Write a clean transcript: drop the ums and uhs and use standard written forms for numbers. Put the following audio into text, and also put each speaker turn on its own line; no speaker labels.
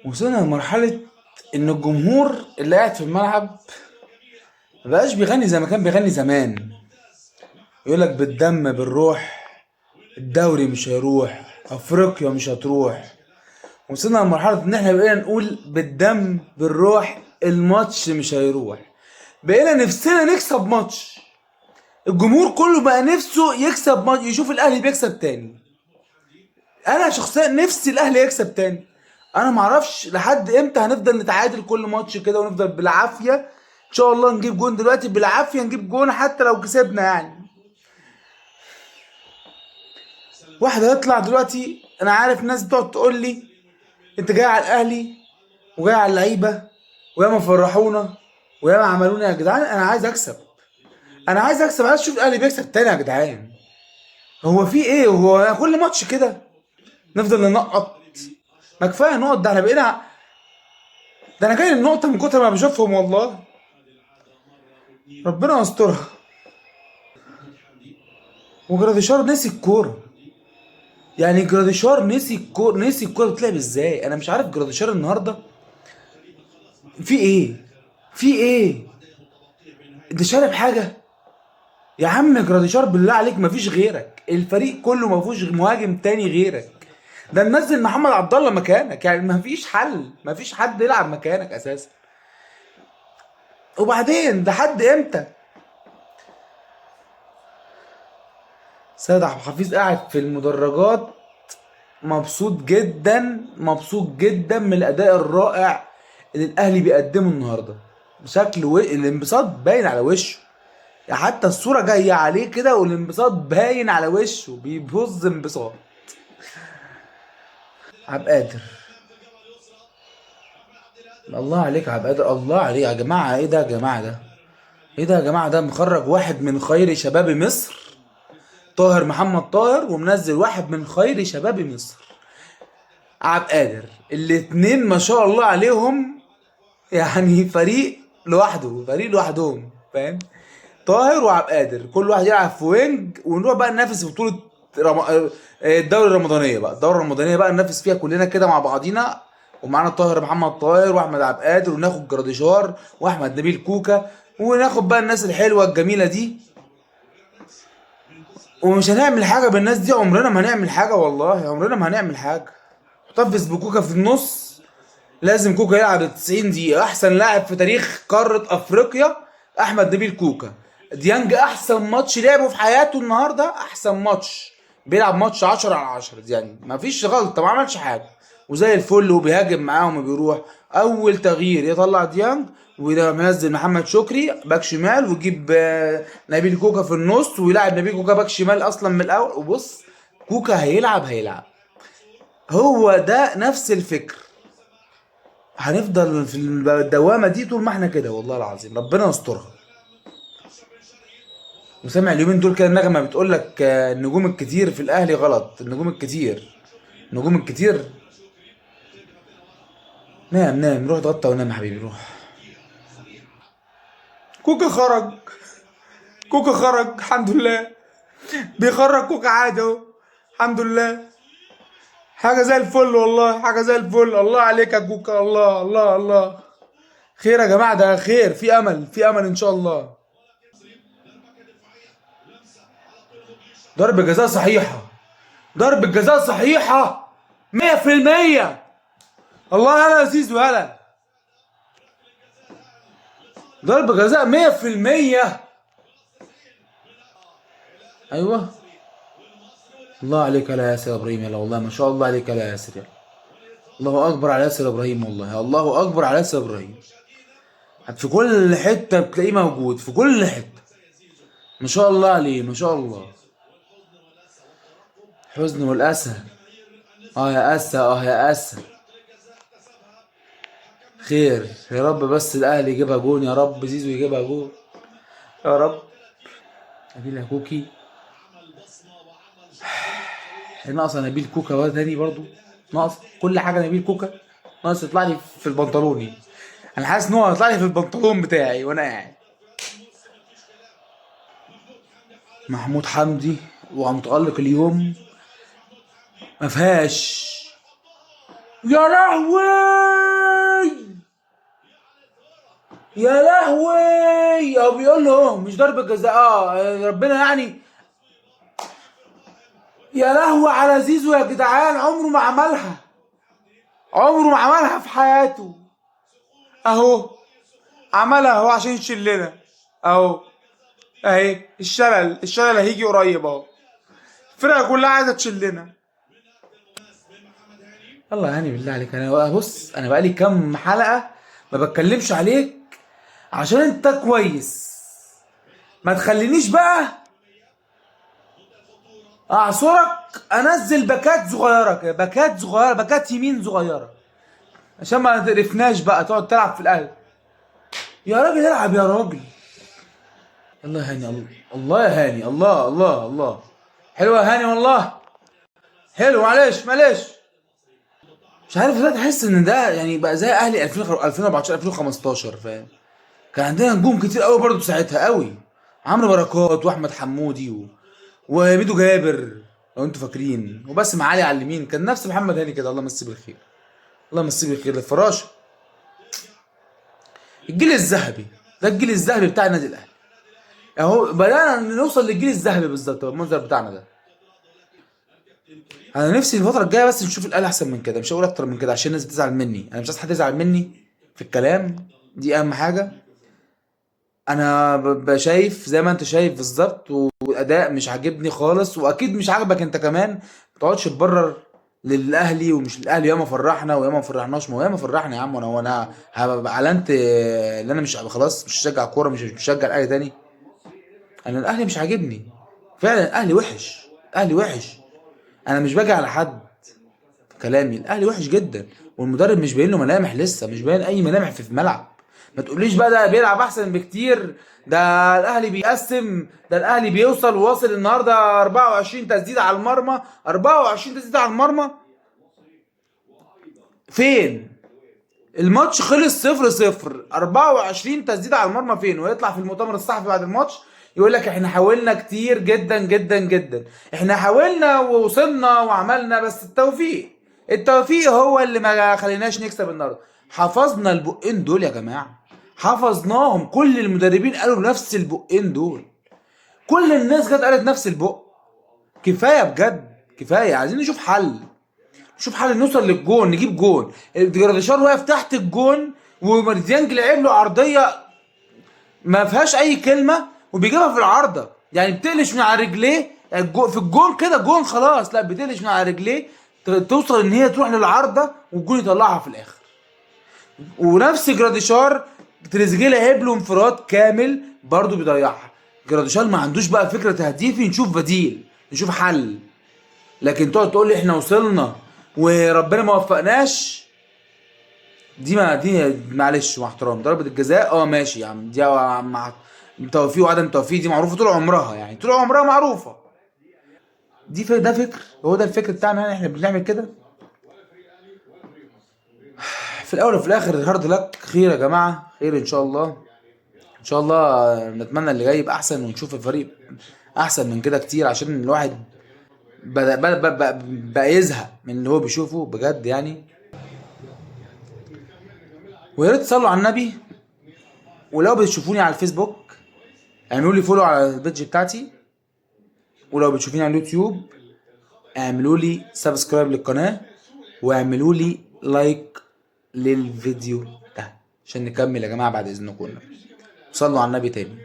وصلنا لمرحلة ان الجمهور اللي قاعد في الملعب مبقاش بيغني زي ما كان بيغني زمان. يقولك بالدم بالروح، الدوري مش هيروح، افريقيا مش هتروح. وصلنا لمرحلة ان احنا بقينا نقول بالدم بالروح الماتش مش هيروح. بقينا نفسنا نكسب ماتش، الجمهور كله بقى نفسه يكسب ماتش، يشوف الاهلي بيكسب تاني. انا شخصيا نفسي الاهلي يكسب تاني. انا معرفش لحد امتى هنفضل نتعادل كل ماتش كده ونفضل بالعافية. ان شاء الله نجيب جون دلوقتي، بالعافية نجيب جون حتى لو كسبنا يعني. واحد هيطلع دلوقتي، انا عارف ناس بتقعد تقول لي انت جاي على الاهلي وجاي على اللعيبة وياما فرحونا وياما عملونا. يا جدعان انا عايز اكسب، انا عايز اكسب، عايز اشوف الاهلي بيكسب تاني يا جدعان. هو في ايه؟ هو كل ماتش كده نفضل ننقط؟ ما كفاية نقط، ده احنا بقينا، ده انا جاي النقطة من كتر ما بشوفهم والله. ربنا يسترها. وجراديشار نسي الكورة، يعني جراديشار نسي الكورة، نسي الكورة بتلعب ازاي. انا مش عارف جراديشار النهارده في ايه، في ايه؟ انت شارب حاجة يا عم جراديشار؟ بالله عليك مفيش غيرك، الفريق كله مفيش مهاجم تاني غيرك. ده منزل محمد عبد الله مكانك، يعني مفيش حل، مفيش حد يلعب مكانك اساسا. وبعدين ده حد امتى؟ سيد عبد الحفيظ قاعد في المدرجات مبسوط جدا، مبسوط جدا من الاداء الرائع اللي الاهلي بيقدمه النهارده. بشكل الانبساط باين على وشه، حتى الصورة جاية عليه كده والانبساط باين على وشه، بيبص انبساط. عبد القادر، الله عليك يا عبد القادر، الله عليك يا جماعة. ايه ده يا جماعة؟ ده ايه ده يا جماعة؟ ده مخرج واحد من خير شباب مصر، طاهر محمد طاهر، ومنزل واحد من خير شباب مصر، عبد القادر. الاتنين ما شاء الله عليهم، يعني فريق لوحده، فريق لوحدهم، فاهم؟ طاهر وعبد القادر كل واحد يلعب في wing، ونروح بقى ننافس في بطولة الدوري الرمضانية بقى، الدورة الرمضانية بقى ننافس فيها كلنا كده مع بعضينا، ومعانا طاهر محمد طاهر واحمد عبد القادر، وناخد جراديشار واحمد نبيل كوكا، وناخد بقى الناس الحلوة الجميلة دي. ومش هنعمل حاجة بالناس دي، عمرنا ما هنعمل حاجة والله، عمرنا ما هنعمل حاجة. محتفظ بكوكا في النص، لازم كوكا يلعب 90 دقيقة. أحسن لاعب في تاريخ قارة أفريقيا أحمد نبيل كوكا. ديانج أحسن ماتش لعبه في حياته النهاردة، أحسن ماتش، بيلعب ماتش 10 على 10 ديانج، مفيش غلطة، ما عملش حاجة، وزي الفل، وبيهاجم معاهم وبيروح. أول تغيير يطلع ديانج وينزل محمد شكري باك شمال، ويجيب نبيل كوكا في النص، ويلعب نبيل كوكا باك شمال أصلا من الأول. وبص كوكا هيلعب، هيلعب، هو ده نفس الفكر. هنفضل في الدوامة دي طول ما احنا كده والله العظيم، ربنا يسترها. وسامع اليومين دول كده النغمة بتقول لك النجوم الكتير في الاهلي غلط، النجوم الكتير، النجوم الكتير. نام نام، روح اتغطى ونام يا حبيبي، روح. كوكا خرج، كوكا خرج الحمد لله، بيخرج كوكا عادي اهو الحمد لله، حاجة زي الفل والله، حاجة زي الفل. الله عليك يا كوكا، الله الله الله. خير يا جماعة، ده خير، في أمل، في أمل إن شاء الله. ضربة جزاء صحيحة، ضربة جزاء صحيحة 100%. الله هلا يا زيزو، هلا. ضربة جزاء 100%. أيوه الله عليك يا ياسر ابراهيم، يلا والله ما شاء الله عليك يا ياسر، يلا. الله اكبر على ياسر ابراهيم والله، الله اكبر على ياسر ابراهيم. في كل حتة بتلاقيه موجود، في كل حتة، ما شاء الله عليه، ما شاء الله. حزن والاسى، يا اسى، يا اسى. خير يا رب، بس الاهلي يجيبها جون يا رب، زيزو يجيبها جون يا رب. نبيل كوكي ناقص، نبيل كوكا بقى تاني برضو ناقص كل حاجة. نبيل كوكا ناقص يطلع لي في البنطلوني، انا حاسس ان هو هيطلع لي في البنطلون بتاعي وانا قاعد. محمود حمدي ومتألق اليوم، ما فيهاش. يا لهوي يا لهوي، او بيقول له اهو مش ضربة جزاء، ربنا يعني. يا لهوي على زيزو يا جدعان، عمره ما عملها، عمره ما عملها في حياته. اهو عملها اهو عشان يشلنا اهو، اهي الشلل، الشلل هيجي قريب اهو. الفرقة كلها عايزه تشلنا. يلا يا هاني بالله عليك، انا بص انا بقالي كام حلقة ما بتكلمش عليك عشان انت كويس، ما تخلينيش بقى اعصرك. انزل باكات صغيرة كده، باكات صغيرة، باكات يمين صغيرة، عشان ما تقرفناش بقى تقعد تلعب في الاهلي. يا راجل العب يا راجل. الله يا هاني، الله الله يا هاني، الله الله الله. حلوة يا هاني والله، حلو. معلش معلش، مش عارف ازاي تحس ان ده يعني بقى زي اهلي 2014 2015، فاهم؟ كان عندنا نجوم كتير قوي برضه ساعتها قوي، عمرو بركات واحمد حمودي وميدو جابر لو انتوا فاكرين، وباسم علي على اليمين، كان نفس محمد هاني كده. الله يمسيه بالخير، الله يمسيه بالخير. الفراشة، الجيل الذهبي ده، الجيل الذهبي بتاع النادي الاهلي اهو. بدانا نوصل للجيل الذهبي بالظبط بالمنظر بتاعنا ده. انا نفسي الفترة الجاية بس نشوف الاهلي احسن من كده، مش هقول اكتر من كده عشان الناس بتزعل مني، انا مش عايز حد يزعل مني في الكلام، دي اهم حاجة. انا بشايف زي ما انت شايف بالظبط، والاداء مش عاجبني خالص، واكيد مش عاجبك انت كمان. ما تقعدش تبرر للاهلي ومش الاهلي، ياما فرحنا وياما ما فرحناش. ما هو ياما فرحنا يا عم. وانا هبقى اعلنت ان انا مش خلاص مش هشجع كورة، مش هشجع الاهلي تاني. انا الاهلي مش عاجبني فعلا، الاهلي وحش، الاهلي وحش. انا مش باجي على حد في كلامي، الاهلي وحش جدا، والمدرب مش باين له ملامح لسه، مش باين اي ملامح في الملعب. ما تقوليش بقى ده بيلعب احسن بكتير، ده الاهلي بيقسم، ده الاهلي بيوصل، وواصل النهارده 24 تسديده على المرمى، 24 تسديده على المرمى. فين الماتش؟ خلص 0-0، 24 تسديده على المرمى فين؟ ويطلع في المؤتمر الصحفي بعد الماتش يقول لك احنا حاولنا كتير جدا جدا جدا، احنا حاولنا ووصلنا وعملنا، بس التوفيق، التوفيق هو اللي ما خليناش نكسب النهارده. حفظنا البقين دول يا جماعة، حفظناهم. كل المدربين قالوا نفس البقين دول، كل الناس جت قالت نفس البق. كفاية بجد، كفاية. عايزين نشوف حل، نشوف حل، نوصل للجون، نجيب جون. جراديشار واقف تحت الجون ومرديانج لعب له عرضية ما فيهاش اي كلمة وبيجيبها في العارضة، يعني بتقلش من على رجليه في الجون كده، جون خلاص، لا بتقلش من على رجليه توصل ان هي تروح للعارضه والجون يطلعها في الاخر. ونفس جراديشار تريزيجيه لعب له انفراد كامل برضه بيضيعها. جراديشار ما عندوش بقى فكرة تهديفي، نشوف بديل، نشوف حل. لكن تقعد تقول لي احنا وصلنا وربنا ما وفقناش، دي ما دي معلش مع احترام ضربة الجزاء ماشي يا عم، دي مع توفيق وعدم توفيق دي معروفة طول عمرها، يعني طول عمرها معروفة. دي ده فكر، هو ده الفكر بتاعنا، يعني احنا بنعمل كده في الاول وفي الاخر. hard luck، خير يا جماعة، خير ان شاء الله. ان شاء الله نتمنى اللي جاي يبقى احسن، ونشوف الفريق احسن من كده كتير، عشان الواحد بدأ بقى يزهق من اللي هو بيشوفه بجد يعني. ويا ريت تصلوا على النبي، ولو بتشوفوني على الفيسبوك اعملوا لي follow على ال page بتاعتي، ولو بتشوفوني على اليوتيوب اعملوا لي subscribe للقناة، واعملوا لي like للفيديو ده عشان نكمل يا جماعة بعد إذنكم. صلوا على النبي تاني.